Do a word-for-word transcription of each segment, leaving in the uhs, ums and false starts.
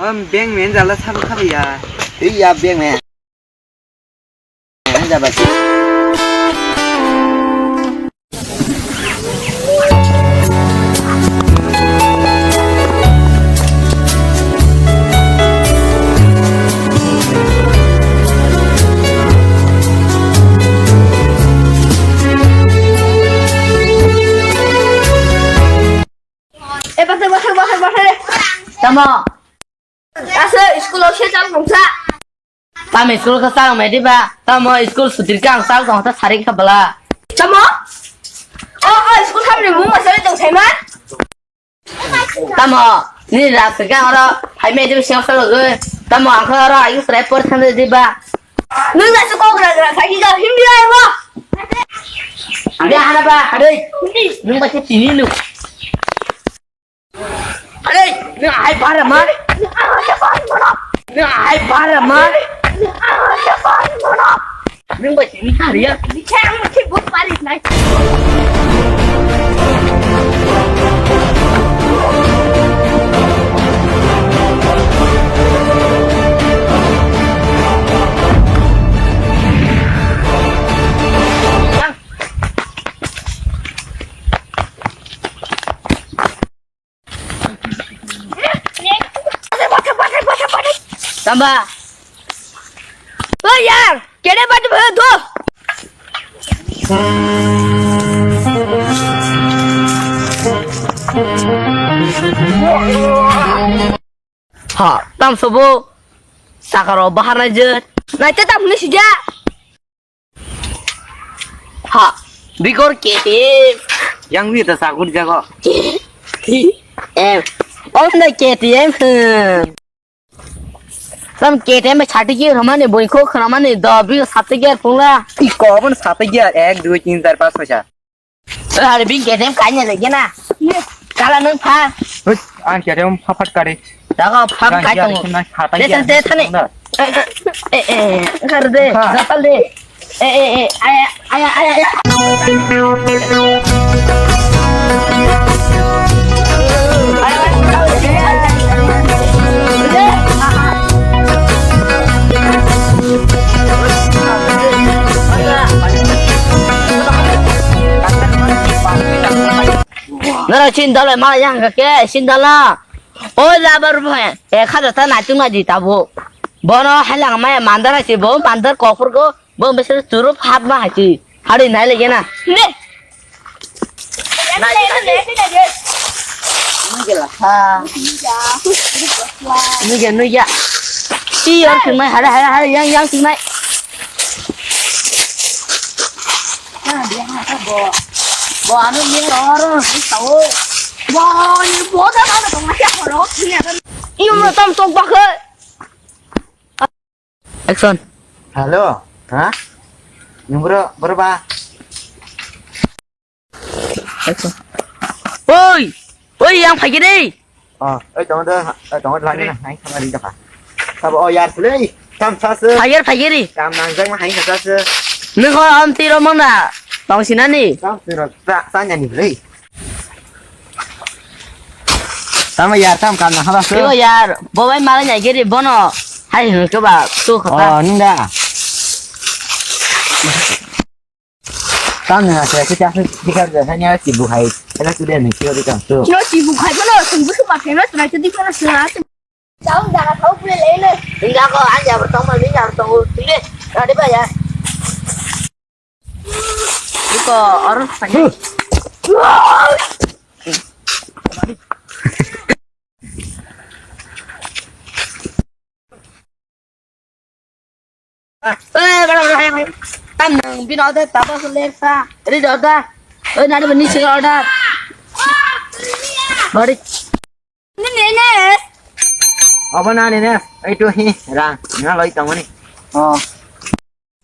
Om beng men jala sabu khabu ya. Iya beng men. Jaba. Eh, bakhe, bakhe, bakhe, bakhe. Tamo. Asa school o se chal tongsa. Tamo school khe chal tongmai diba? Tamo school sutir khe ang chal tongsa sari kha bala. Tamo? O, o, school thamni mung masari tong saima? Tamo, ni rak se kang oro, hai me diba siang salo ge. Tamo ang khe oro ayu srai por thang diba? Nung asa kok rak rak khai ga hindi ai mo. Ada hana ba, ada. Nung ba se tini lu. Are, nung hai bara ma? Nung hai bara ma? Nung bai sini kariya. Tamba. Oi yang, kene batu batu. Ha, tam sobo. Sakaro bahar nai je. Nai te tam ni sija. Ha, bigor K T M. Yang wi ta sagun jago. K T M. Om da K T M. Hmm. Tam K T M bai sati ge ramani boi kho khramani do bi sati ge phungla. I ko bon sati ge ek dui tin char panch choi sat. Hari bing K T M kanya lagi na. Kala nung pha. Hei, ang K T M pha phat kari. Daga pha kai tong. Desa de thani. Eh, eh, eh, kar de. Datal de. Eh, eh, eh, aya, aya, aya, aya. Nara chin dala ma yang ke chin dala. Oi labar bhai, e khada ta naitung na di tabo. Bono halang maya mandar asi bo, mandar kophur go, bo besar churup hat ma hasi. Hari nai lagi na. Ne. Nugela ha. Nugia, nugia. Ti yor sing mai, hara, hara, hara, yang, yang sing mai. Bo, bo, ano ni oro, ni tao. Bo, ni bo da ma da tong ma kya koro, ni ada. Iyo, no, tam tok bakhe. Action. Hello. Ha? Nung bro, bro ba. Action. Oi! Oi, yang phai gini. Oh, oi, tong do, oi, tong do lagi na, hai sama di depan. Sabo, oh, yar, play. Tam sa se. Phai giri, phai giri. Tam nang jang ma hai sa se. Nung ko am tiro mang na. Tong sinani. Tam tiro sa, sa nyani play. Tamo yar, tam kam na haba so. Ibo yar, bo bai mala nyai giri bono. Hai hwn ke ba tu khata. Oh, ninda. Tam na se se ta se dikar da hanya si bu hai. Ela tu de ni kyo de kam tu. Kyo si bu khai bono, sung bu su ma khe no, trai tu di kono sung a. Chao jaga thau pule le ne. Ninda ko an ja bertong ma, ninda bertong u. Tile, ade ba ya. Iko oro sanya. Eh, bada, bada, hai, hai. Tam nang bin order, tabo so ler sa. Ready order. Oi, nari bani sing order. Bari. Ni, ni, ni. Abo na ni ne. Ai tu hi, rang. Na loi tamo ni. Oh.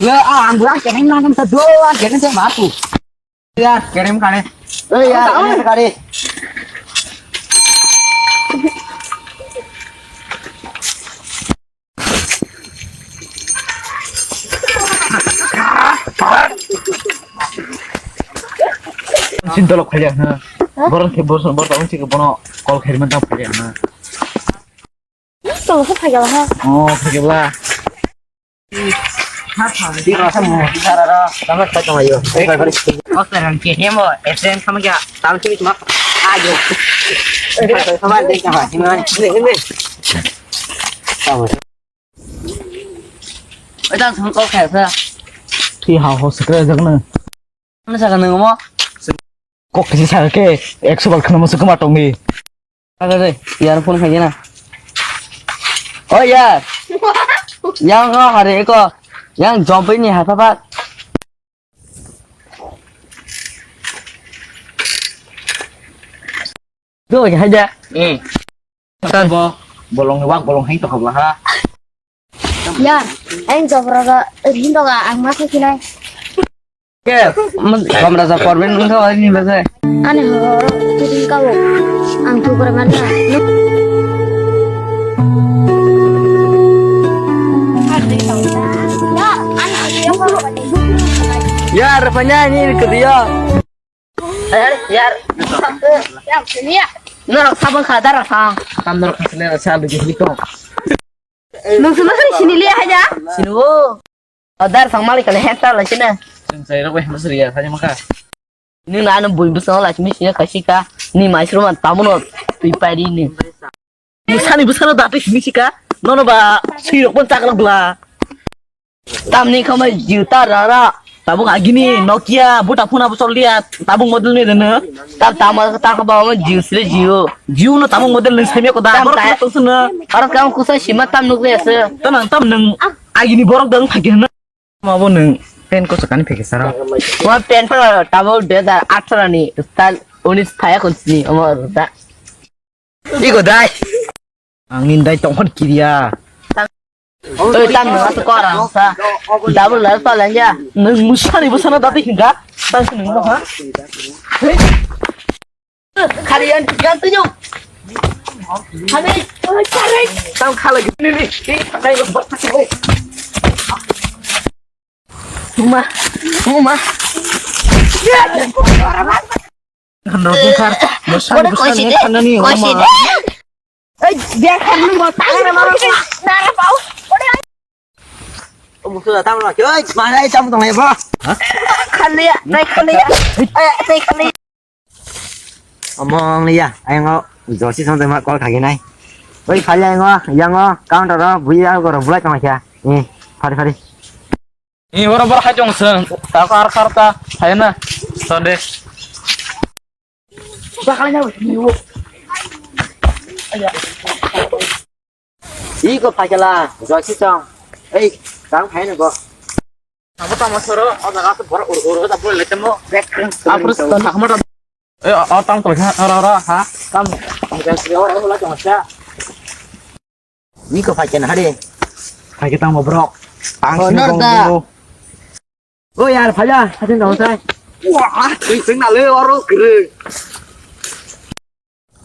Ya, ah, ang buang kereng na kan sedo, ah, kereng saya matu. Ya, kereng kane. Eh, ya, ini kare. Sin tolok khaya ha. Boron ke boron boron sih ke bono kol khairi man tang khaya ha. Tong khe phaikha ha. Oh, phaikha bla. Tiro sa mo, tara ra, tama sa tong ayo. Ei, bai, bai. Osteran ke hemo, esen sama kya, tal sini cuma ayo. Sama deh, sama, sini, sini. Sama. Oi, tang song kok kaya sa. Twi ha ho sekre jak na. Mana sa ka nang mo? Kok kisi sa ke, ekso bar khana mo se kama tong ni. Ada deh, yar phone khai na. Oh yar. Yang ko hari ko. Yang jompai ni ha pa pa. Do hai da. Eh. Tan bo bolong wak bolong hai to khabla ha. Yar, ang jobra ga rin doga ang ma khakinai. Ke, kamra ja korben wngkha ani bagwi. Ani horo, tudin kawo. Ang tu korban na. Yar, panya ni kediya. Yar, yar. Yar, sini ya. Norok sabang kha dara sang. Tam norok khasne sa lu jihli to. Nung sunu sini sini liya haja. Sini wo. Adar sang malik kali henta la sini. Sing sai rok weh masri ya, tanya maka. Ni na anu bui busong la sini sini kasih ka. Ni mai suru man tamu no tui pari ni. Ni sani busano dati sini sika. Nono ba sui rok pun cakla bla. Tamni khamai juta rara. Tabuk agini Nokia buta phuna bu choliya. Tabuk model ni dene. Tam tama ta kha ba Jio sile Jio. Jio no tabuk model ni saimya ko da. Tam borok ta- kha tong sene. Aro kam kusa sima tam nuk le se. Tanang tam nang agini borok dang thagi na. Ma bo nang pen ko sakani pheke sara. Wa pen pa tabuk dui hajar atharo ni style unis thaya kon sini omo da. Iko dai. Ang ni dai tongkhon kiriya. Oi, tang nang ato kora sa. Double la pa lanja. Nang musani busana dati hinga. Tang nang mo ha. Khari yan yan tu yung. Khari. Tang khala gini ni. Ni kai lo bak. Uma. Uma. Khanda bukhar, bukhar, bukhar ni khanda ni, kosi de. Ei, dia khar nung bo tang na ma. Nara pau. Oi, musu da tam lo. Oi, mana ai tam tong le ba. Khanda ya, tai khanda ya. Ai, tai khanda. Omong le ya, ai ngo josi song ma call khagi nai. Oi, phali ai ngo, yang ngo, counter ro, buya go ro, bulai tong kya. Eh, phari phari. Ni oro bor hai tong seng, ta kar kar ta, hai na, sonde. Iko phakela, josi tong. Ei, tang hai na go. Abo tamo soro, o jaga to bor ur ur ta bol le temo. Apro ta khama ta. Eh, o tang to ha, ora ora ha. Tam. Ora ora la tong sa. Ni ko phai ken hari. Phai ke tang mo brok. Tang sini bong bong. O yar, phai ya, phai tang sai. Wah, tui tang na le oro kre.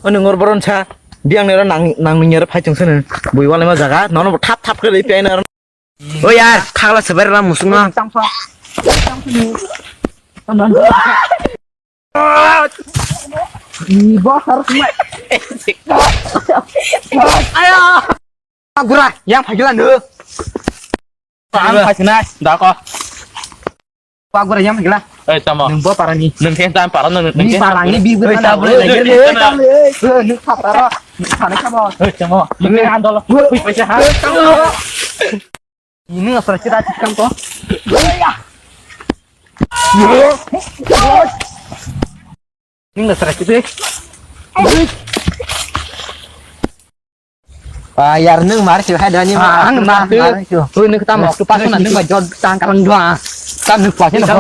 O nung or boron sa. Biang ne ro nang nang nung yar phai chung sene. Bui wale ma jaga. Nono thap thap kre pi na. O yar, thagla seber ra musung na. Tang sa. Ni boss harus mai. Ayo. Gura, yang phagila no. Ang phagina, da ko. Gura yang phagila. Eh, tamo. Nung bo parani. Nung khe tam parano, nung khe. Parani bi gura da bole. Eh, nung khataro. Nung khane khabo. Eh, tamo. Nung andol. Hui paisa ha. Ini nggak serah kita cikam kok. Ini nggak serah kita. Ah, yar nung mar sih hai dani. Ah, ang mar sih. Hui nung tam tu pas na nung ba jod tang kalang dua. Tam nung pas na.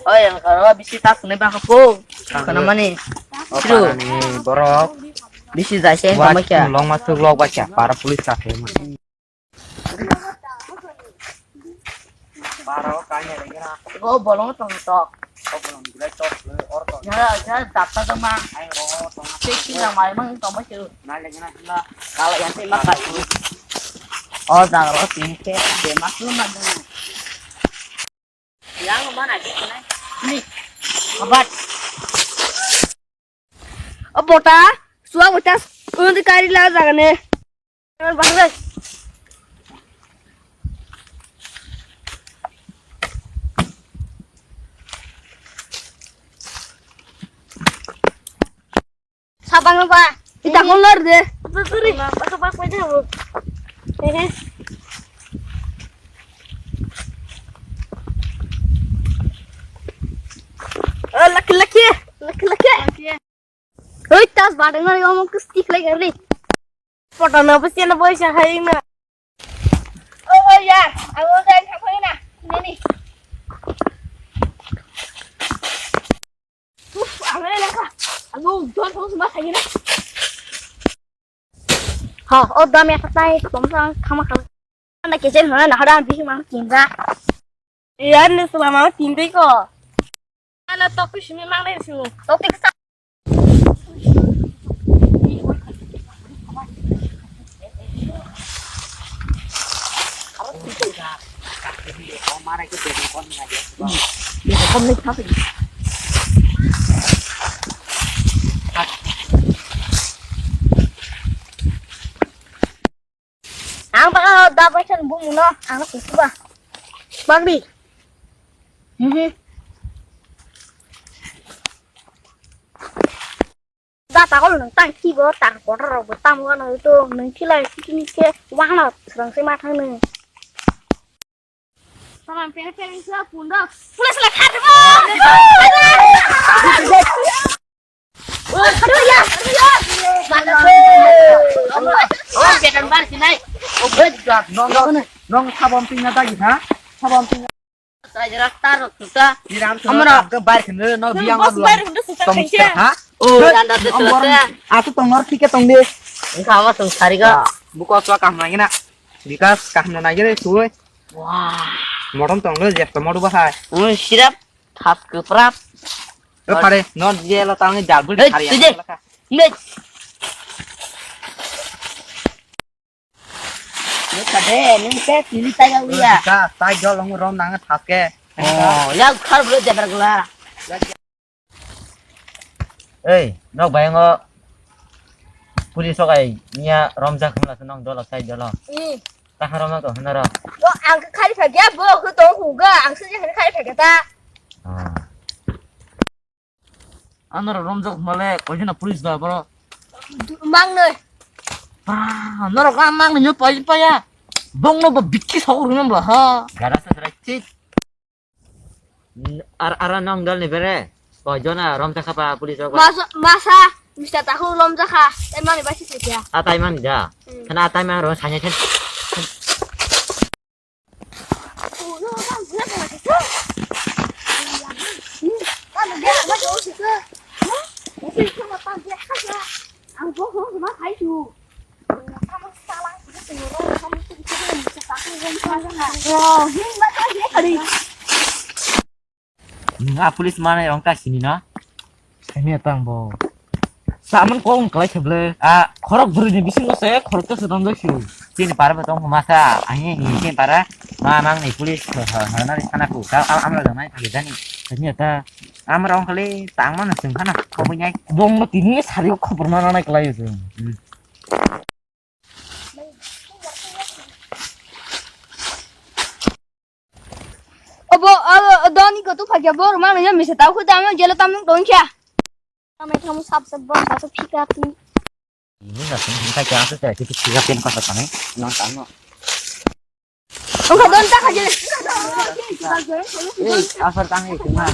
Oi, ang karo bisi tak ne ba ko. Kana mani. O Siru. Parani borok. Bisi jai se Wa tamo kya. Long ma thuk lok ba kya. Para police ka khe mani. Bara o kanya lagi na. Go bolong tong tok. Go bolong gila tok. Or tok. Jara, jara, dapta tong ma. Ai ro tong. Cek sih na mai mang tong ma siru. Na lagi na na. Kalau yang sih makan. Oh, jara, tin ke, de mas lu ma dong. Yang mana sih kena? Ni. Abat. O bota, suwa bota, undi kari la jagane. Bangre. Sabang ba. Ita kolor de. Sorry. Baka bak pwede ho. Hehe. Oh, lucky, lucky. Lucky, lucky. Hoi, tas badang na, omo kus tik lai gari. Photo na, bus na, boy, sa hai na. Oh, oh, ya. Amo dai thang phai na. Nini. Uf, ang le ka. Ano, don thong sma khai na. Ha, o dam ya tai, tom sa khama khama. Na ke chen na na hada bi ma kinja. Yan ne sma ma tin dei ko. Ana topic simi mang le su. Topic sa. Ang baka da paisa bumung no ang kukuba. Bagdi. Mhm. Da takol nang tang kibo tang kotor rok bo tamo gano to nang kilai sikini ke wano serang se mathang nang. Saman pere pere sa punda. Pulis la khat mo. Oh, betan bar sinai. Oh, nong, nong, nong sabon tingna dagi ha? Sabon tingna. Rasta rok tuta. Amra. Ke bar khne no biang bos bar hundu suta kaisa. Ha? Oh, anda de tuta. Aku tongor tike tong de. Engka ama tong sari ga. Buko swa kaham lagi na. Bikas kaham na nagi re suwe. Wah. Morom tong le jek to modu bahai. Oh, sirap. Thap kwprap. O pare, non je lo tang jal bul. Hei, khari tuje. Ang laka. Nek. Nek kade, nek ke tini tai ya uya. Ka tai jol long rom nang thap ke. Oh, ya khar bro jabra gula. Ei, nok bayango police sokai niya romjak hwnla se nong dolo sai dolo. Hmm. Taha romjak to hwnaro. Bo ang khe khari phagya, bo khe tong huga, ang se je khari phagya ta. Ah. Anoro romjak hwnle koijona police da boro. Mangnoi. Ah, norok ang mangnoi nyo pai paya. Bongno bo bikki sok rwmang bla ha. Gara sa sra chit. Ar, ara nong dol ni bere. Koi jona rom ta khapa police rok. Masa, masa, mista tahu lom jakha. Emang ni basi setia. Atai man ja. Hmm. Kana atai man ro sanya chen. Ang bo ho ma khai tu. Nga police mane ong ka sini na? Kami atang bo. Saman kong kalai kheble. A khorok bwrwi ni bisingo se khorok to se tong jai sio. Chini para ba tong masa ahi ni chini para ma mang ni police ha ha na ri sana ku ka amra jang nai thagi jani. Kami ata amra ong kali tang mana sing khana ko bunyai. Bong no tini sari khobor na nai kalai jeng. Obo, o, o, doni ko tu phagya bo, rumah nanya misa tau khuda ame jelo tamung tongkya. Ame kamu sab sab bor sab sab phika tu. Ini nggak sih, ini kayak apa sih? Itu tiga pin kata kami, nang tano. Oka don tak aja. Eh, asal tangi cuma.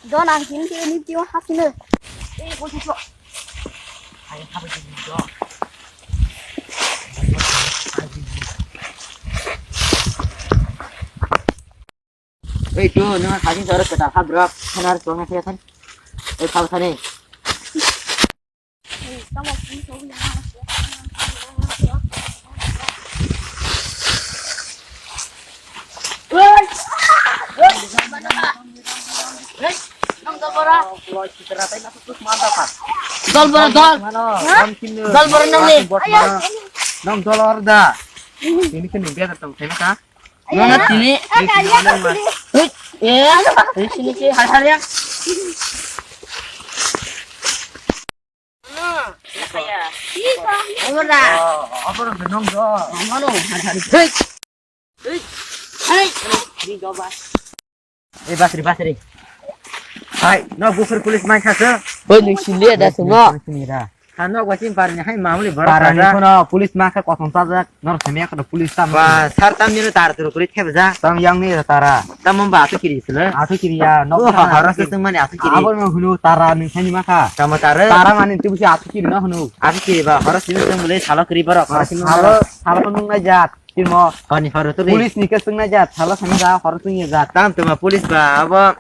Don ang sini sini ni tiwa hasine. Eh, kau cucuk. Ayo, apa sih, Don? Ei, tu, nang khajing soro keta habrak, khanar tong na kaya kan. Ei, khau sani. Dol bora dol. Dol bora nang ni. Nang dol or da. Ini kan dia datang sini ka. Nang tini. Eh, ini sini sih hal-hal ya. Ora. Apa nang dol? Mano hal-hal. Hei. Hei. Hei. Ni dol ba. Eh, basri, basri. Hai, no, bukur police mai khasa. Hoi, nung sili ada semua. Sini ra. Hano, gua sing parni hai mamuli bara. Parni kono police ma kha kothom sajak. Nor semia kono police tam. Ba, sar tam ni tar tur kulit khe baja. Tam yang ni tara. Tam mamba atu kiri sila. Atu kiri ya, no. Oh, hara sesung mani atu kiri. Abo no hunu tara ni sani ma kha. Tama tara. Tara mani tu busi atu kiri no hunu. Atu kiri ba, hara sesung bole salo kiri bara. Salo, salo nung na jat. Tirmo. Kani horo tu. Police ni kesung na jat, salo sani da horo tu ya jat. Tam tuma police ba abo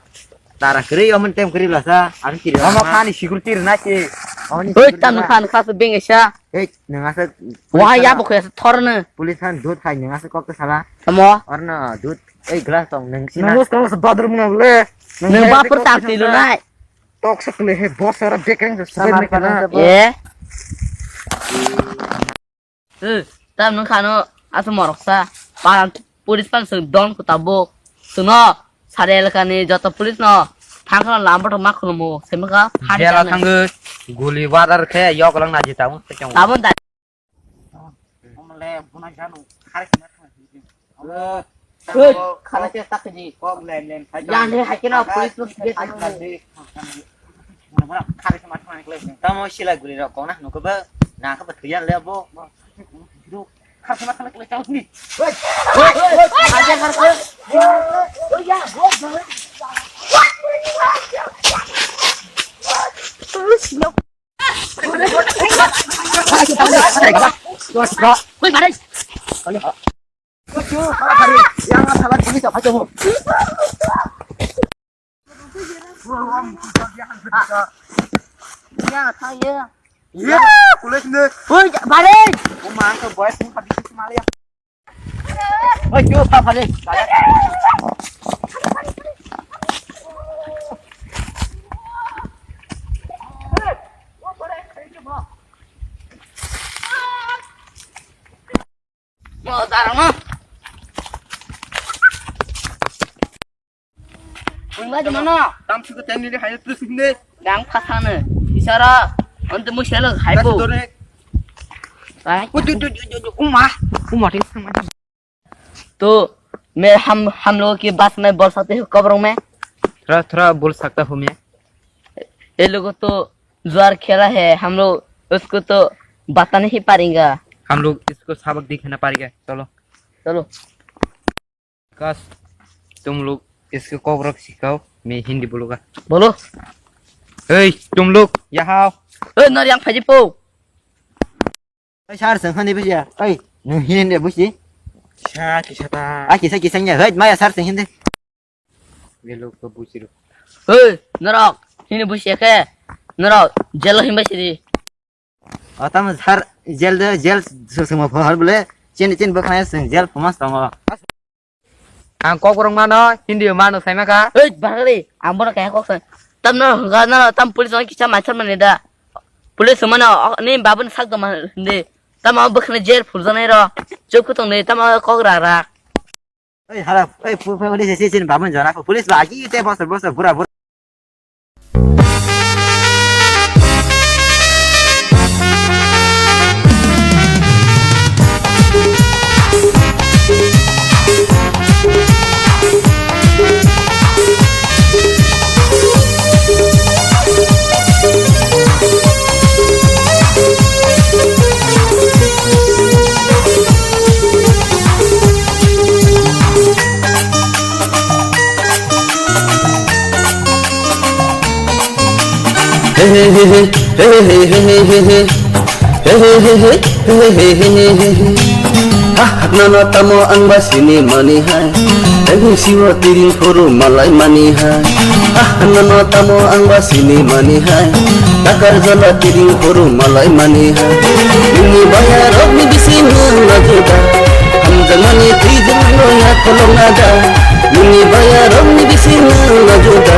tara kiri omen tem kiri lasa, aku kiri. Omo kani security na ke. Oi, tam khan khas beng esa. Ei, nang asa. Wah, ya bokhe thor ne. Police khan dut khai nang asa kok sala. Tamo. Orna dut. Ei, glass tong nang sina. Nang kok sa bathroom na le. Nang ba per tak tilu nai. Tok sa kle he boss ora bekeng sa. Eh. Eh, tam nung khano, asu morok sa, parang police pan sung don ku tabuk, suno, sari elakani joto police no, thang khano lambo thok ma khulumu, semaka, hari jela thangwi, guli wadar khe, yok lang naji tabuk, tabuk da. Omle, buna janu, hari sima thang. Hei, khana se tak ji. Kok len len khai. Yang de hai kena police lo sige. Tamo sila guli rok kong na nuko ba na ka ba thuyan le bo. Khar sama khana kle chau ni. Hei, hei, hei, aja khar khar. Oh ya, oh ya. Wngma di mano. Tam suka tani le hayo tu sinde. Yang pasane. Isara. Ante mo selo hai bo. Dore. Hai. Udu du du du uma. Uma tin sama. तो मैं हम हम लोगों की बात में बोल सकते हो कब में? थोड़ा थोड़ा बोल सकता हूँ मैं। ये लोगों तो जुआर खेला है, हम लोग उसको तो बता नहीं पाएंगे। हम लोग इसको सबक दिखाना पड़ेगा। चलो। चलो। विकास, तुम लोग इसको कोबरक सिखाओ, मैं हिंदी बोलूंगा। बोलो। ए, तुम लोग यहाँ आओ। ए, नर yang phaji po. Ai, sar seng hani busia. Ai, nung hini ne busi. Sa kisa ta. Ai, kisa kisa nya. Hei, maya sar seng hindi. Belo ko busi ro. Hei, norok hini busi ke. Norok jelo himba sidi. Otam sar jel de jel sema phahar bole. Chin chin bokna seng jel phamas tongo. Ang kok rwng mano, Hindi mano sai maka. Hei, Bangali, ang bono kaya kok sai. Tam no hwnkha no, tam police no kisa maichar mani da. Police mano, ni babun sak do mani. Tam ang bwkhani jail phurjanai ro. Chuk kutung ni, tam ang kok ra ra. Ei, hala, ei, pu-, pu-, police station babun jana, police ba agi te bosor, bosor, bura, bura. Hakna no tamo ang ba sini mani hai. Tebisi o tiring phuru malai mani hai. Ah, nono tamo ang ba sini mani hai. Takar jala tiring phuru malai mani hai. Nini baya rok ni bising no juda. Hamjak mani twijlang no ya kolong nada. Nini baya rok ni bising no juda.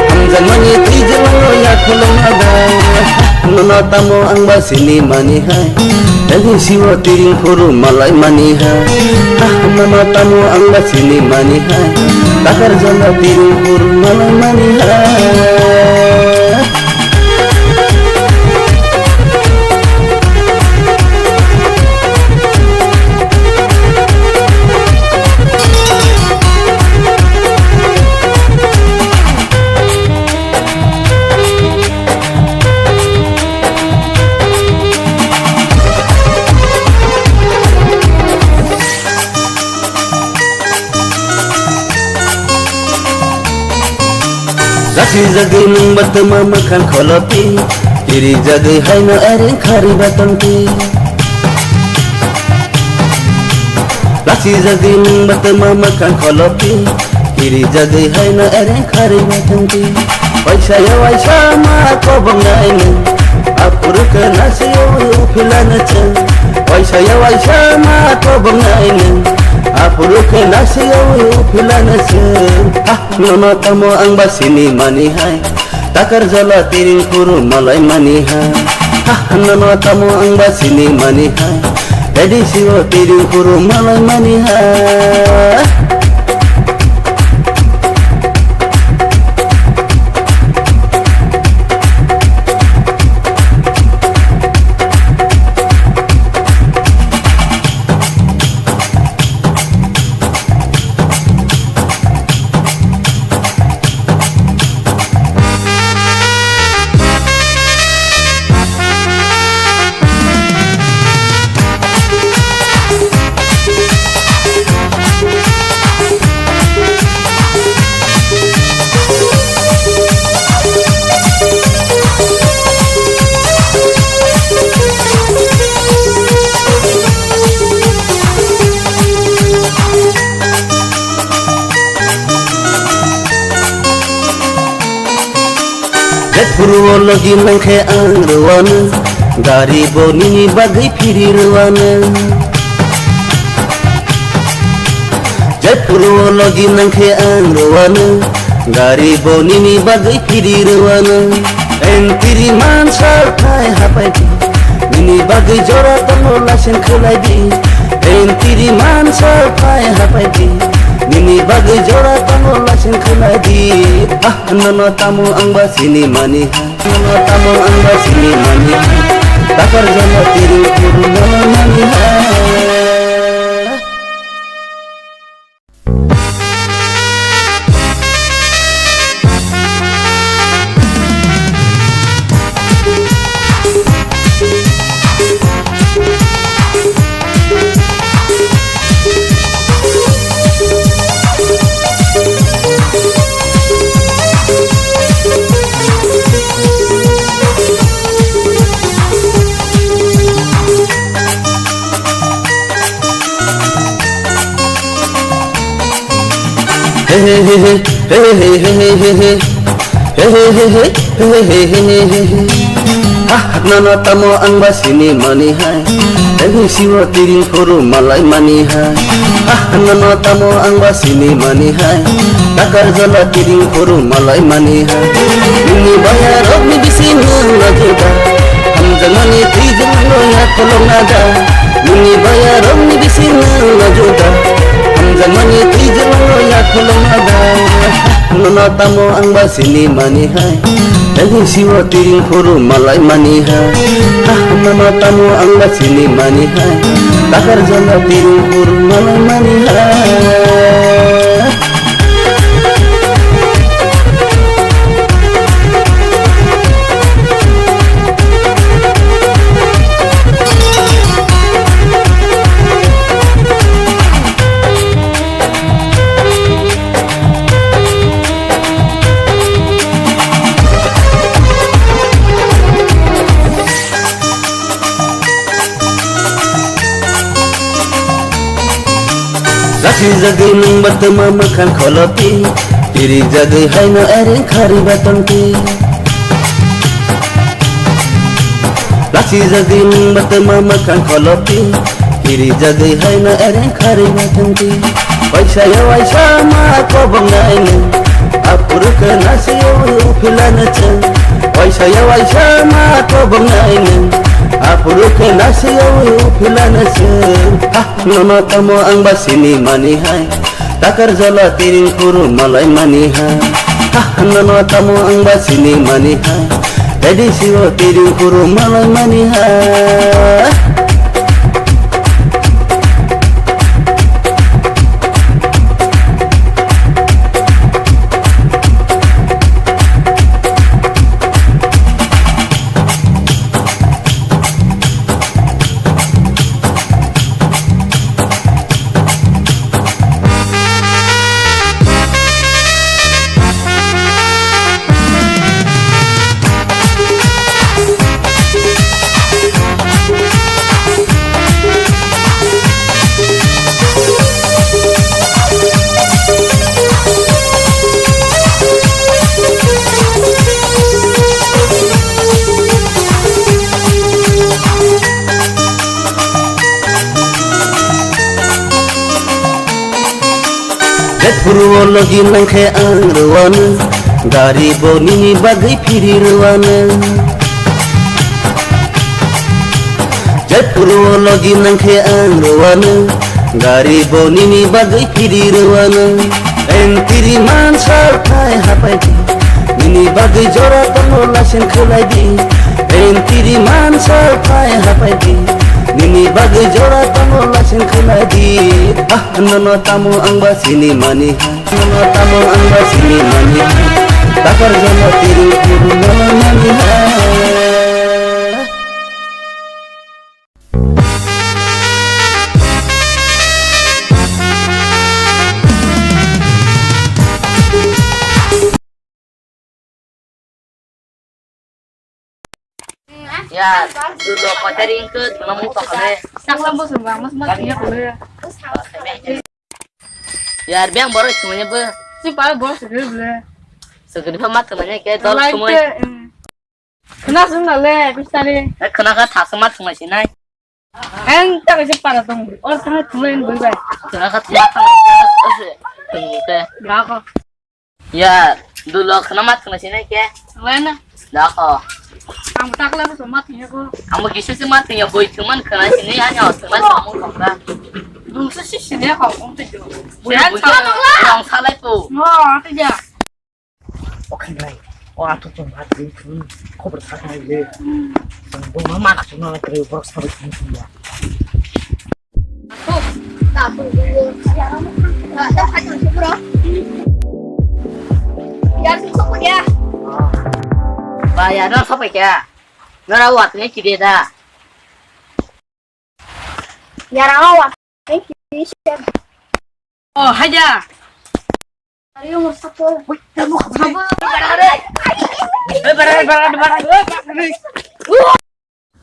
Hamjak mani twijlang no ya kolong nada. Nono tamo ang ba sini mani hai. Tebisi o tiring phuru malai mani hai. Ah, nono tamo ang ba sini mani hai. Takar jala tiring phuru malai mani hai. Lasi jagwi nwng batama mwkhang kholopi, kiri jagwi haino areng khari batongti. Lasi jagwi nwng batama mwkhang kholopi, kiri jagwi haino areng khari batongti. Waisa ya waisa ma kobong naineng, aphuru khe nasi ya uphilana cheng. Waisa ya waisa ma kobong naineng, aphuru khe nasi ya uphilana cheng. Ha, nono tamo ang ba sini mani hai, takar jala tiring phuru malai mani hai. Ha, nono tamo ang ba sini mani hai, tebisi o tiring phuru malai mani hai. Jephuru o logi nangkhe ang rwano, gari bo nini bagwi phiri rwano. Jephuru o logi nangkhe ang rwano, gari bo nini bagwi phiri rwano. Entiri mansa thai hapai di, nini bagwi jora tongo lasen khulai di. Entiri mansa thai hapai di, nini bagwi jora tongo lasen khulai di. Ah, nono tamo ang ba sini mani hai, nono tamo ang ba sini mani hai. Takar jala tiring phuru malai mani hai. Ha, nono tamo ang ba sini mani hai, tebisi o tiring phuru malai mani hai. Ha, nono tamo ang ba sini mani hai, takar jala tiring phuru malai mani hai. Nini baya rok ni bising no juda, hamjakmani twijlang no ya kolong nada. Nini baya rok ni bising no juda, hamjakmani twijlang no ya kolong nada. Nono tamo ang ba sini mani hai, tebisi o tiring phuru malai mani hai. Ah, nono tamo ang ba sini mani hai, takar jala tiring phuru malai mani hai. Jagwi nwng ba twma mwkhang kholopi, tiri jagwi haino ereng khari ba tongpi. Lasi jagwi nwng ba twma mwkhang kholopi, tiri jagwi haino ereng khari ba tongpi. Waisa ya waisa ma kobong nai nwng, aphuru khe nasi ya uphila na chwng. Waisa ya waisa ma kobong nai nwng, aphuru khe nasi ya uphila na chwng. Ha, nono tamo ang ba sini mani hai. Takar jala tiring kuru malai mani ha. Ha, nono tamo ang ba sini mani ha. Edi siwo tiring kuru malai mani ha. Jepuru o logi nangkhe ang rwano, gari bo nini bagwi phiri rwano. Jepuru o logi nangkhe ang rwano, gari bo nini bagwi phiri rwano. Entiri mansa thai hapai di, nini bagwi jora tongo lasen khulai di. Entiri mansa thai hapai di, nini bagwi jora tongo lasen khulai di. Ah, nono tamo ang ba sini mani hai, nono tamo ang ba sini mani hai. Takar jono tiring kuru nono mani hai. Ya, dulu pacaring ke, cuma mau pakai. Saklam bos bang, mas mas dia boleh. Ya, biang boros semuanya be. Si pala boros segede boleh. Segede apa mat semuanya kayak dol semuanya. Kena sung na le, pistari. Eh, kena ka thasa mat semuanya sinai. Ang tak aja para tong. Or kena tulen boleh. Kena ka thasa mat semuanya. Tungte. Ya ko. Ya, dulu kena mat kena sini ke? Wena. Dah ko. Ang tak lah so mat ni ko. Ang kisi si mat ni boy cuman kena sini hanya cuman kamu kok dah. Dulu si sini kok untuk jo. Bukan bukan. Orang salah tu. Oh, tidak. Oke, baik. Oh, aku cuma hati pun kau bersalah ya. Tunggu mama nak cuma terus sampai sini ya. Ba ya, no sopai kya? Nara wat ne kide da. Yara wat ne kide. Oh, haja. Ayo, mo sabo. Wih, kamu kamu. Hei, barang, barang, barang.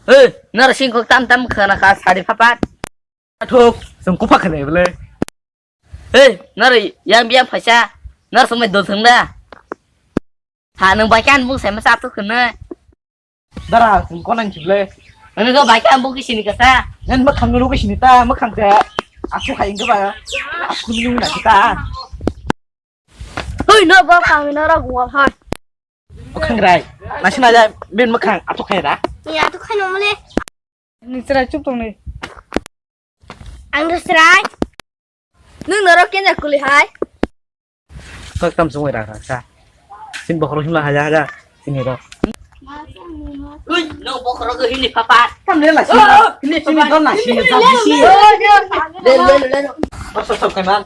Hei, nara singkok tam tam khana kha sari papat. Athok, singkok pa khana bole. Hei, nara yang biang phaisa. Nara somai dol thang da. Ha, nang bai kan bung sai masa tu khana. Dara, singkok nang chible. Nang ko bai kan bung kisini kasa. Nang makhang nang kisini ta, makhang ta. Aku hai enggak ba. Aku nung na kita. Hoi, no, bol kami no ragu wal hai. Makhang rai. Nasi naja bin makhang atuk khai ra. Ya, atuk khai no male. Ni serai chup tong ni. Ang serai. Nung norok kenya kuli hai. Kok tam sungwi ra ra sa. Sin bokhorok himla haja haja. Sini ro. Ui, no bokhorok hini papa. Tam le la sini. Hini sini don na sini. Le le le. Bas sab sab kai man.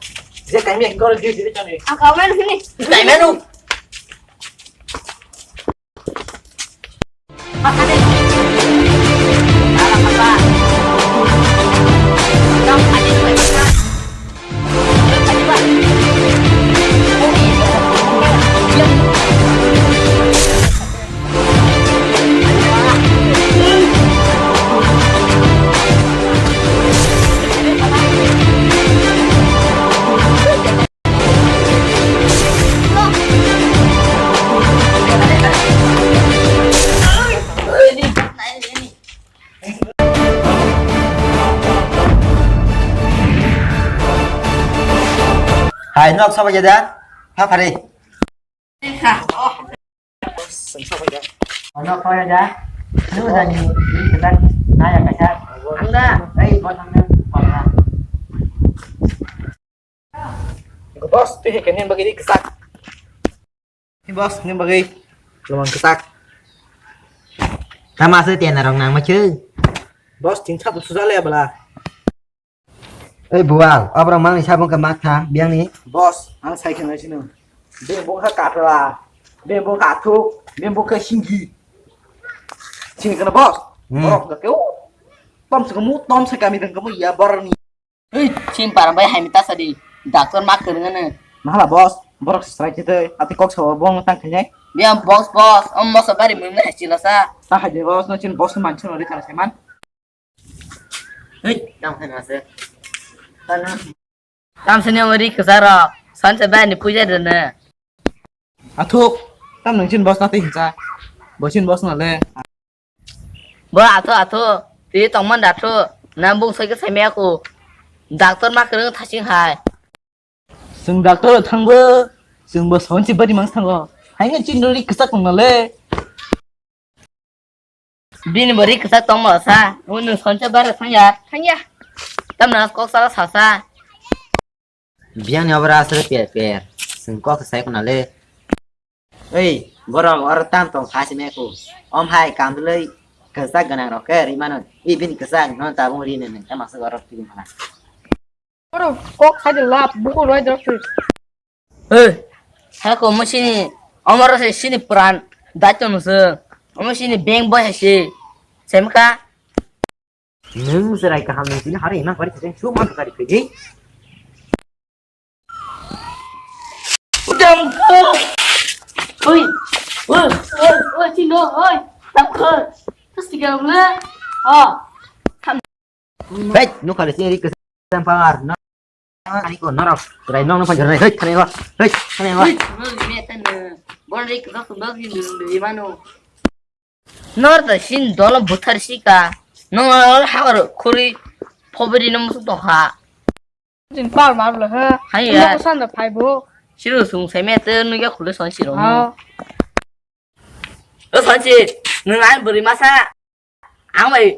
Je kai mi gor di di chani. Ang kamen hini. Kai menu. Nok soba jada, ha phari. Nok soba jada. Lu jani, lu jada, naya kaisa. Anda, hei, buat mana? Boss, tu he kene bagi di kesak. Ni boss, ni bagwi lomang kwchak. Tama se tena rong nang ma chwng. Boss, tin sap suja le bala. Ei bual, obrok mangni sabung ka mak tha, biangni. Boss, ang sai khna sino. Be bung kha katla, be bung kha thuk, be bung kha singi. Sini kana boss. Hmm. Borok ga keu. Tom se kamu, tom se kami dang kamu ya borni. Hei, chim parang bai hai mita sadi. Doctor ma kwrwng ano. Mahala boss, borok se srai khe tei, ati kok sawa bong tang khainai. Biang boss, boss, om boss bari mung hai chila sa. Ta hai de boss, no chin boss man chun ri thang saiman. Hei, tang khaina se. Tana. Tam sini ori kesarok, sanse bai ni puja dene. Athuk, tam nang chin boss na te hinsa. Boss chin boss na le. Bo atho atho, twi tongman da tho, nang bung soi khe sai maya kho. Doctor ma kwrwng thasing hai. Chwng doctor o thangbo, chwngbo sonsi bari mang thango. Haino chin rori kwchak tong nale. Bini bo ri kwchak tong mo sa, nwng sonsi bari thang ya. Thang ya. Tam nang kok sala sa sa. Biang ni obra aswk per per. Chwng kok sai khna le. Ei, borok oro tam tong kha simi kho. Om hai kamdwlwi kwchak gwnang rok khe ri mano. I bini kwchak no tabung ri nang khe masa oro twi mala. Oro kok sai de lap buku roi dok twi. Ei, ha ko mo sini, omoro se sini pran daito no se. Omo sini bank boy hai se. Semka. Nwng chwrai kaham ni tini hari imang kari khajang su man kari khajang. Damkha. Oi. Oi, oi, oi, chino, oi. Damkha. Terus tiga bulan. Oh. Hei, nu kali sini rik kesempar. Ani ko norok, chwrai nong nong panjor hei, hei, thani ko, hei, thani ko. Oi, no, ni me tan. Bon rik kesempar ni mano. Nor ta sin dolo buthar sika. Nor hagor khuri phobiri no musuk tongkha. Jin pal mar lo ha. Hai ya. Ko san da phai bo. Siru sung sai me te nugya khule son siro. Ha. O son si, nung ai buri masa. Ang bai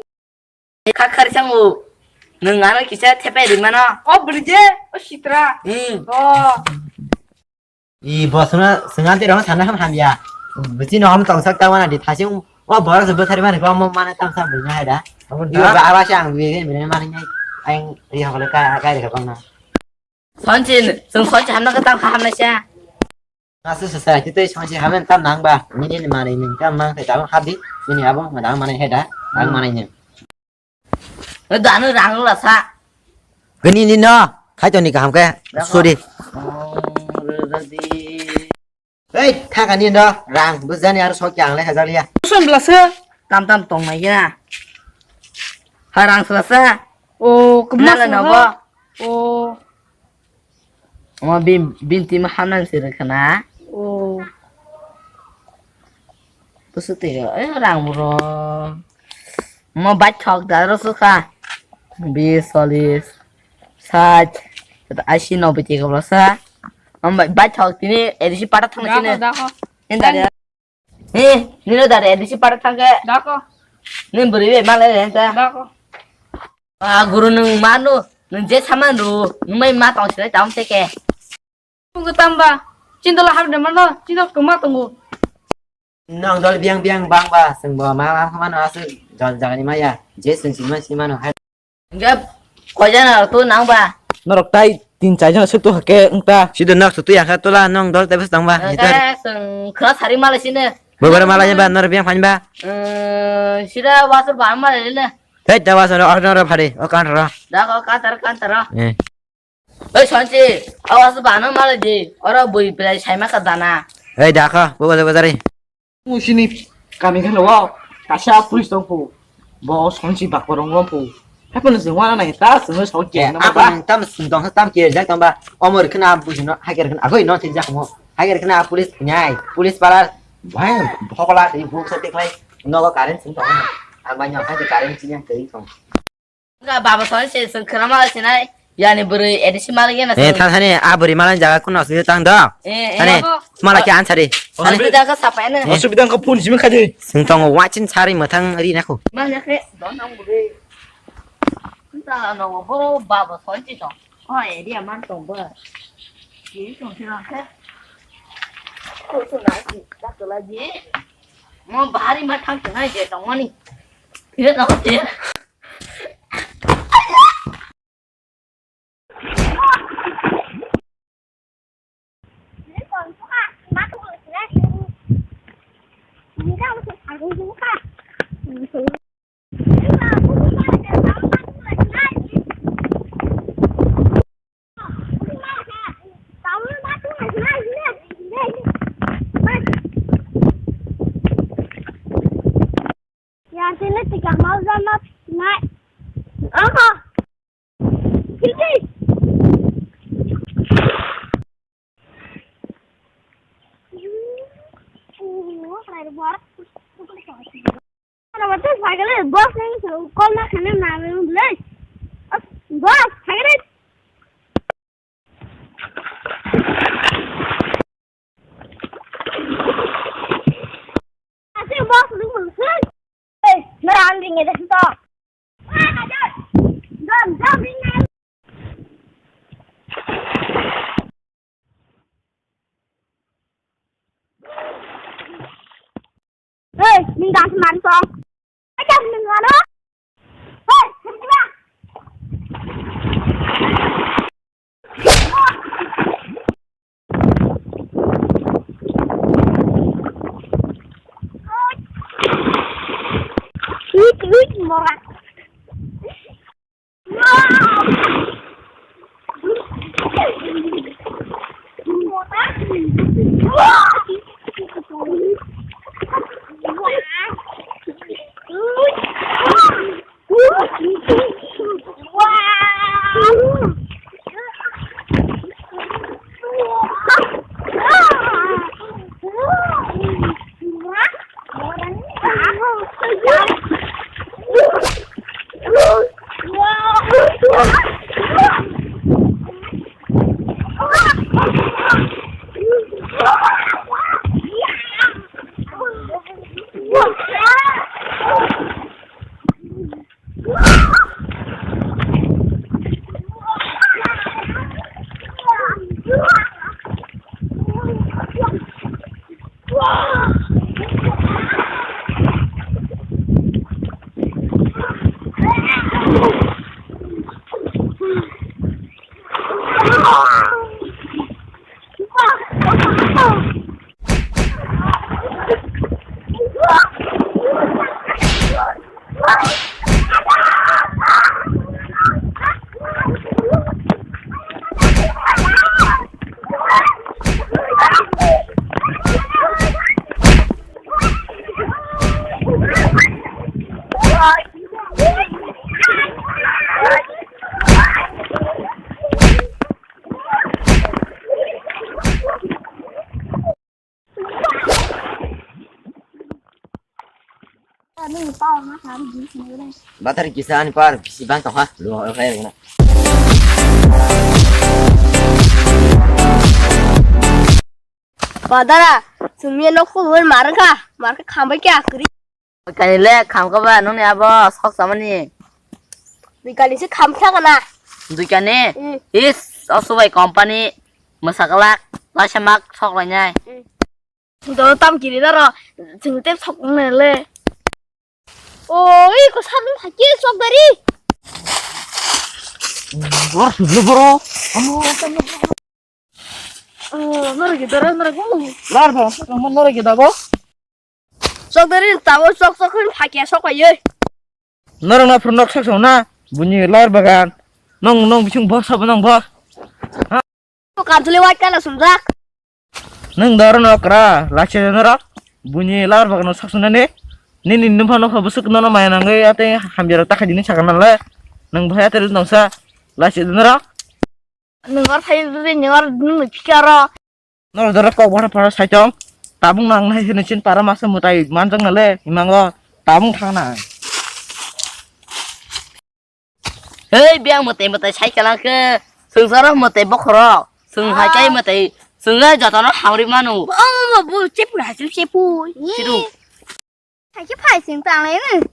kha khar sangu. Nung ano kisa thepai ri mano. O buri je, o sitra. Hmm. O. I bosongno swngan twi rong sana ham hamya. Bisi no ham tongsak ta wana di thasing o borok se bwthari mani ko mo mana tang sa bini hai da. Abo di ba aba se ang bi ge bini mani ngai ang ri ha kole ka kai re ka bang na. Sonchin, sung sonchi hamna ka tam kha hamna sa. Asu sa sa tei sonchi hamen tam nang ba. Nini ni mani ning tam mang te tam habi. Nini abo ma dang mani hai da. Ang mani ni. Dano rang la sa. Gani ni no, khai to ni kaham khe. Sorry. Ei, thaka ni no, rang bujani aro sok yang le hajar ya. Son bla se. Tam tam tong mai ya. Ha rang sla sa. O, kumna sla no bo. O. Omo bin, bin tima hamnang se rwkha na. O. Busu twi, eh, rang bro. Omo baithok da rw sukha. Bis, chollish, sait, ashi, noboi twi kobro sa. Omo baithok tini A D C pata thang sini. Dakho, dakho. Ni da. He, nino dare, A D C para thangke. Dako. Nin buri be male re ta. Dako. Ah, guru nung manu, nung je saman ru, nung mai ma tong sile tam teke. Tunggu tamba, chindola har de mano, chindo kuma tunggu. Nong dol biang biang bang ba, seng bo ma ma mano asu jol jagani maya, je seng sima sima no hai. Hingke koijana rok to nang ba? Norok tai tin char jona suk to hake wngta. Sido nok suk to yakha tola nong dol tebes tang ba. Hingke seng khra sari mala sine. Bobor mala ba nor biang phan ba. Eh, sida wasur ba mala le. Hei da wasur or nor phari o kan ro. Da ko kan tar kan tar. Eh. Oi sonsi, awas ba no mala di. Oro bui belai sai ma ka dana. Hei da ko bobor bobor. Musini kami kheno o kaisa police tong phu. Bo sonsi bakpo rong rom phu. Hapo no jengwa na ta sung so ke na ba. Tam sung tong tam ke jak tong ba. Omor khna bujino hager khna agoi no thik jak mo. Hager khna police nyai. Police pala bhai bhokola thik buk sa teklai. Nogo current sung tong. Ang ba nyang current sing yang tei tong. Ga baba sonsi sung khna ma sinai. Yani bwrwi A D C malik yana Eh, sari. Thang thani, a bwrwi malai jaga kuno asli tang do. Eh, eh, Thani, abo. Mala khe ansari. Thani. Asli jaga sapai na. Eh. Asli bidang ko phone simi khaji. Sing tongo wachin sari mathang ri nakho. Mala khe don nang bwrwi. Nta no boro baba sonchi tong. Oh, area man tong bo. Ki tong sila khe. Ko to na ki, ka to la ji. Mo bahari ma thang tong ai je tong mani. Ye tong je. Yang sini tiga mau sama nai. Aha. Sini. Boss ni call ma khana na le. Boss, hai. Asli boss ni mungkin. Eh, nara ang ring ede to. Jom, jom ring ede. Hei, ning dance mari song. Aja ning ano. Hei, sini ba. Wait, wait, mora. Batari kisa ani par bisi bang tong ha. Lu hol kaya guna. Badara, sumia no khubur marka, marka khambai kya kri. Kani le khamka ba nungni abo sok samani. Dui kani se khamsa kana. Dui kani? Mm. Is, osubai company, masaklak, laisa mak sok lainai. Mm. Do tam kiri daro, jeng te sok ne le. Oi, ko san hakil sok dari. Bor, bor. Amo, amo. Oh, norok gidaro, norok gidaro. Lar ba, norok gidabo. Sok dari tabo sok sok hin phakya sok ayo. Norok na phuru nok sok sok na, buni lar bagan. Nong, nong bising bor sabo nong bor. Ko kantuli white kana sumjak. Nong daro nok ra, lakse norok. Buni lar bagan sok sok na ne. Nini nung phano busuk nono maya nangwi ate hamjaro takha dini sakana le. Nong bhai ate nong sa, lakse norok. Nung or phai bini nung or nung phikaro. Noro doro kok bana para saitong. Tabung nang nai sini sin para masa mutai manjang nale imango tabung thang nang. Hei, biyang mwtai mwtai sai kwlangkhe, swngcharok mwtai bokhorok, swng hai tei mwtai, swngno jotono hamri mano. Bo, bo, bo, chepui hai, chepui. Sidu. Hai khe phai swng tanglai no.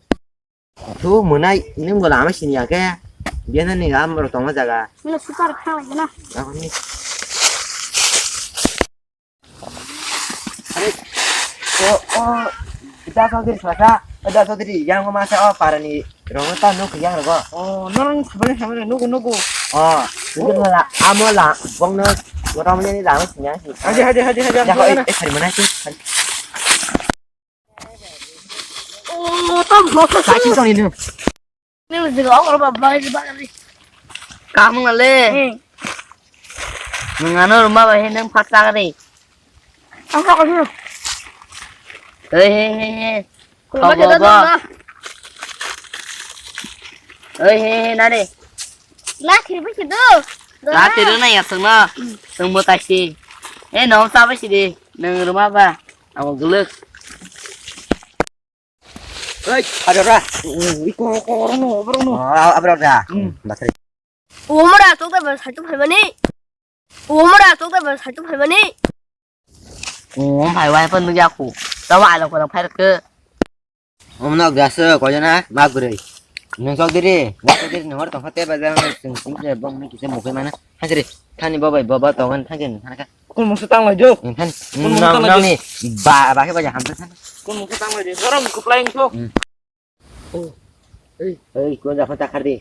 Tu mwnai, nwng bo lama sini ya khe, biyana ni lama rok tongma jaga. Nwng super khang lai na. Ako ni. Are, o, o, da Chaudhary sasa, da Chaudhary, yang ma sa o parani, rong ta nuk yang rogo. O, norong sabani sabani, nugu, nugu. O, nugu la, amo la, bong no, motamani la, mo sinya. Haji, haji, haji, haji, haji. Ya, ko, eh, eh, hari mana sih? O, tam, tam, tam. Saching tong ini. Nang jaga oro ba bai ba ri. Kamu ngale. Hmm. Nang ano rumah ba he nang phat ta ri. Ang ka ko. Hei, hei, hei, hei. Kurma kita dulu. Hei, hei, hei, nade. Lah kiri ba kido. Lah kiri na ya sengna. Seng mo taksi. Eh, nom sa ba sidi. Nang rumah ba. Amo guluk. Oi, ada ora. Iko, iko, oro no, oro no. Oh, abro da. Hmm. Bakri. Umur atuk da bar satu phalmani. Umur atuk da bar satu phalmani. Oh, phai wai pon nugya ku. Tawa alo ko phai ke. Om nok das ko jana ma gurei. Nung sok diri, nung sok diri nung hor tong khote ba jang sing sing je bong ni kise mukhe mana. Thangkiri, thani bo bai bo ba tongan thangkiri thangka. Kun mungsa tang lai jo. Thani, kun mungsa tang lai jo. Nang ni ba ba khe ba jang hamsa thani. Kun mungsa tang lai jo. Borom kuplai so. Oh. Ei, ei, kun ja phata khardi.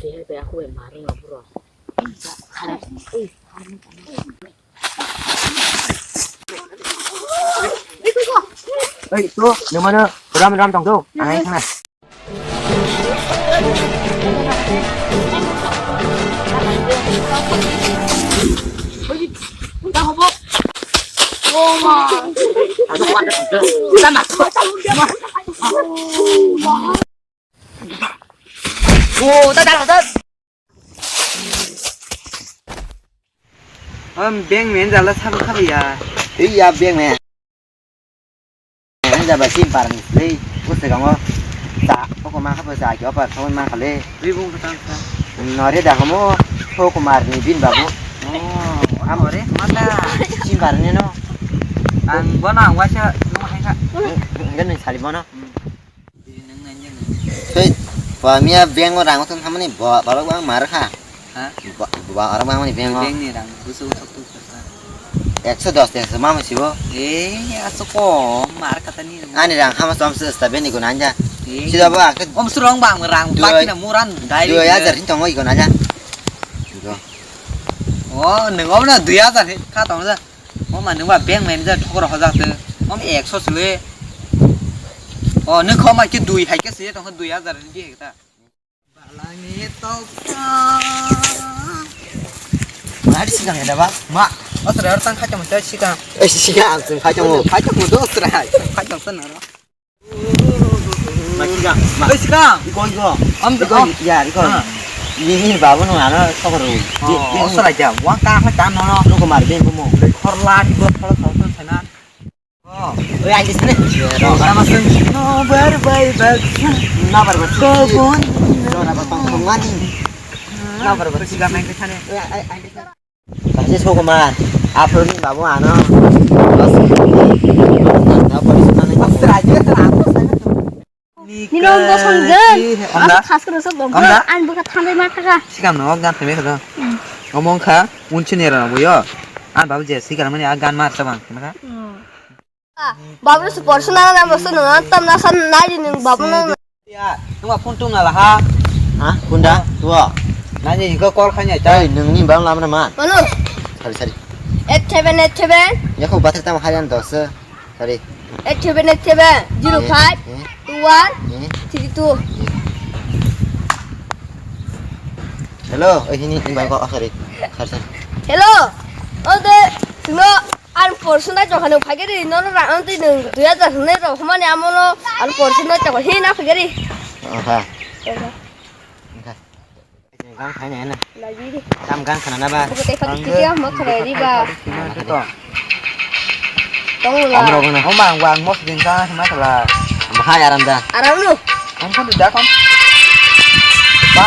Te te aku bai marung abro. Ei, to, nang mana ram ram tong to. Anai khana. Am beng men jala sabu khabu ya. Iya beng men. Ang jaba sim parang le, o segango cha, o ko ma kha cha ki opa thon ma khale. Ribung khatang sa. Nore da komo, o ko mar ni bin babu. Oh, am ore mata. Sim parang ne no. Ang bona ang waisa no hai kha. Ngan ni sali bono. Tei, ba miya bank o rang thang thamani ba, ba, ba, mar kha. Ha? Ba, ba, aro ba mani bank o. Bank ni rang, busu, busu, busu, busu. Ekso dos, ekso ma masibo. Eh, aso ko, mar kata ni. Ani rang hama som se sta beni ko nanja. Eh. Sida ba, ke om surong bang rang, dua, baki na muran, dai. Dua hajar hin tong oi ko nanja. Go. Oh, neng om na dua hajar he, kha tong ja. O ma nungba bank manager thokro hojak tw. Om ekso sile. O nung kho ma ki dui hai ke sile tong dui hajar ni di hekta. Balani toksa. Mari sikang ya ba? Ma, o sra tang kha tong sikang. Eh sikang ang sung kha tong. Kha tong do sra. Kha tong sana. Ma sikang, ma. Oi, sikang. Iko, iko. Am, iko, am. Ya, iko. Ah. Ini, ini babu no ano sokoro. Oh, di, di, oh, salah aja. Wang ka ha tan no. Nuko mar bin mo. Khorla di bot khorla khorla sana. Oh, oi, aja sini. Sama sing. No bar bai bar. Na bar bar. Ko bon. No na bar pang pang mani. Na bar bar. Sikang main ke sana. Oi, ai, ai. Kaisa Sukumar, aphuru ni babu ano. Nino bosong jen. Amda? Khas kena sok dong. Amda? An buka thandai ma thaka. Sikam no gan theme kha. Omong kha, unchi nera no boyo. An babu je sikam mani a gan mar tabang kha. Babu se porsu na na bosu na tam na san na di nung babu na. Ya, nung phone tung na la ha. Ha? Phone da? Tua. Na ni ko call khanya ta. Ei, nung ni bang lam na ma. Manu. Sorry, sorry. Eight seven eight seven. Ya ko bathar tam hayan dos. Sorry. Eight seven eight seven zero five two one three two. Hello, eh ini ini bang ko, oh, sorry. Sorry, sorry. Hello. Oh de, sino. Ang porsu nai tongkha nwng phaikhe ri, nono rang twi nwng dui hajar hwnwi rw hwnmani amono ang porsu nai tongkha hi na phaikhe ri. Oha. Oha. Oha. Gang khaina na. Lagi ri. Tam gang khana na ba. Buku tei pati titi ah, ma khalai ri ba. Tong la. Amro gana. Homa ang wang mos din ka ma khala. Bahai aram da. Aram lu. Ang pun da kon. Ba.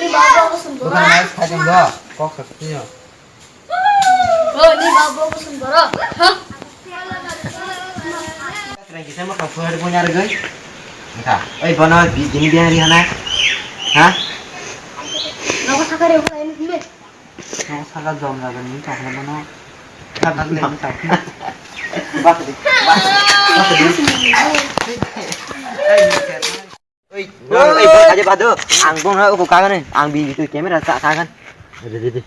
Ni babo ko sum bora. Bukan main kajang do. Kok sakti yo. Oh, ni babo ko sum bora. Ha? Sering kisah mau kabar punya harga. Enggak. Eh, bono di sini dia hari hana. Hah? Nako sakare ko ini dulu. Nako sakar jom jaga ni tak na bono. Kata le ni tak. Bak di. Bak. Bak di. Eh, ni. Oi, oi, oi, aja bado. Ang bong ha uko kagan ni. Ang bi itu kamera sa kagan. Dede, dede.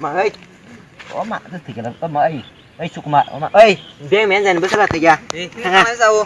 Ma oi. O ma, tu tiga la, o ma oi. Oi, sukma, o ma. Oi, beng men jan besar tiga. Eh, tanga. Mana sao?